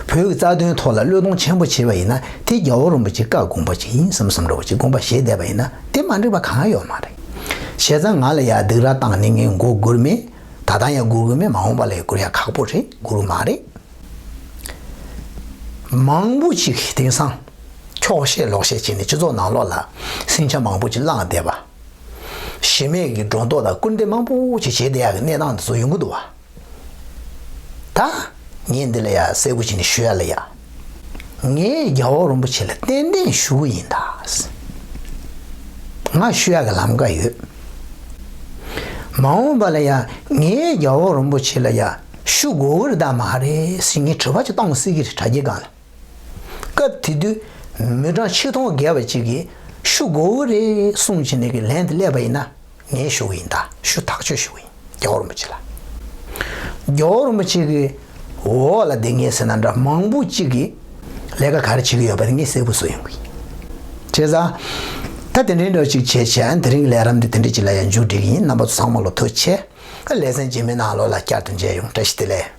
བོད་ཀྱི་རྩ་དོན་ཐོག་ལ་བློས་གཏོང་ཆེན་པོ་བྱས་པ་ཡིན་ན་དེ་རྒྱལ་བ་རིན་པོ་ཆེའི་བཀའ་དགོངས་པ་ཅིག་ཡིན་བསམ་བསམ་འདྲ་བོ་ཅིག་དགོངས་པ་བཞེས་བསྡད་པ་ཡིན་ན་དེ་མ་འགྲིག་པ་གང་ཡང་ཡོད་མ་རེད། བྱས་ཙང་ང་ལ་ཡ་སྡིགས་ར་བཏང་ནས་ངས་མགོ་སྒུར་མེད། ད་ལྟ་ཡང་སྒུར་གི་མེད། མ་འོངས་པ་ལ་ཡང་སྒུར་ཡ་ཁག་པོ་རེད། སྒུར་གི་མ་རེད། མང་པོ་ཅིག་གིས་དེང་སང་འཁྱོག་བཤད་ལོག་བཤད་བྱས་ནས་སྤྱི་ཚོགས་ནང་ལོགས་ལ་ཟིང་ཆ་མང་པོ་ཅིག་བསླངས་བསྡད་པ། གཞི་མེད་ཀྱི་སྒྲོ་འདོགས་དང་སྐུར་འདེབས་མང་པོ་ཅིག་བྱས་བསྡད་ཡག་གི་གནས་སྟངས་འདི་ཚོ་ཡོང་གི་འདུག་བ། ད་ངས་འདི་ལ་ཡ་གསལ་པོ་བྱས་ནས་ཞུ་ཡ་ལ་ཡ། ངས་རྒྱལ་བ་རིན་པོ་ཆེ་ལ་ཏན་ཏན་ཞུ་གི་ཡིན་ད། ང་ཞུ་ཡག་གི་ལམ་ཁ་ཡོད། མ་འོངས་པ་ལ་ཡ་ངས་རྒྱལ་བ་རིན་པོ་ཆེ་ལ་ཡ་ཞུ་དགོས་ཀྱི་རེད་ད་མ་རེད་ཟེར་ངས་དྲི་བ་ཅིག་གཏོང་སྲིད་ཀྱི་རེད་དྲ་རྒྱའི་སྒང་ལ། སྐབས་དེ་དུས་མི་གྲངས་ཆིག་སྟོང་བརྒལ་བ་ཅིག་གིས་ཞུ་དགོས་ཀྱི་རེད་གསུངས་བྱས་ནས་ཀྱི་ལན་དེ་སླེབས་པ་ཡིན་ན་ངས་ཞུ་གི་ཡིན་ད། ཞུ་ཐག་ཆོད་ཞུ་གི་ཡིན། རྒྱལ་བ་རིན་པོ་ཆེ་ལ། རྒྱལ་བ་རིན་པོ་ཆེ་གི་འོག་ལ་བསྡད་མཁན་ཟེར་ན་འདྲ་མང་པོ་ཅིག་གིས་ལས་ཀ་ག་རེ་བྱེད་ཀྱི་ཡོད་པ་དེ་ངས་གསལ་པོ་བཟོ་ཡོང་གི་ཡིན། བྱས་ཙང་ད་དེ་འདྲའི་འདྲ་ཅིག་བྱས་བྱས་ཨ་དེ་རིང་གི་ལས་རིམ་འདི་དེ་འདྲ་ཅིག་ལ་ཡང་མཇུག་སྒྲིལ་གྱི་ཡིན། རྣམ་པ་ཚོ་ཚང་མ་ལ་ཐུགས་རྗེ་ཆེ། ལེ་ཚན་རྗེས་མའི་ནང་ལོགས་ལ་བསྐྱར་དུ་མཇལ་ཡོང་། བཀྲ་ཤིས་བདེ་ལེགས།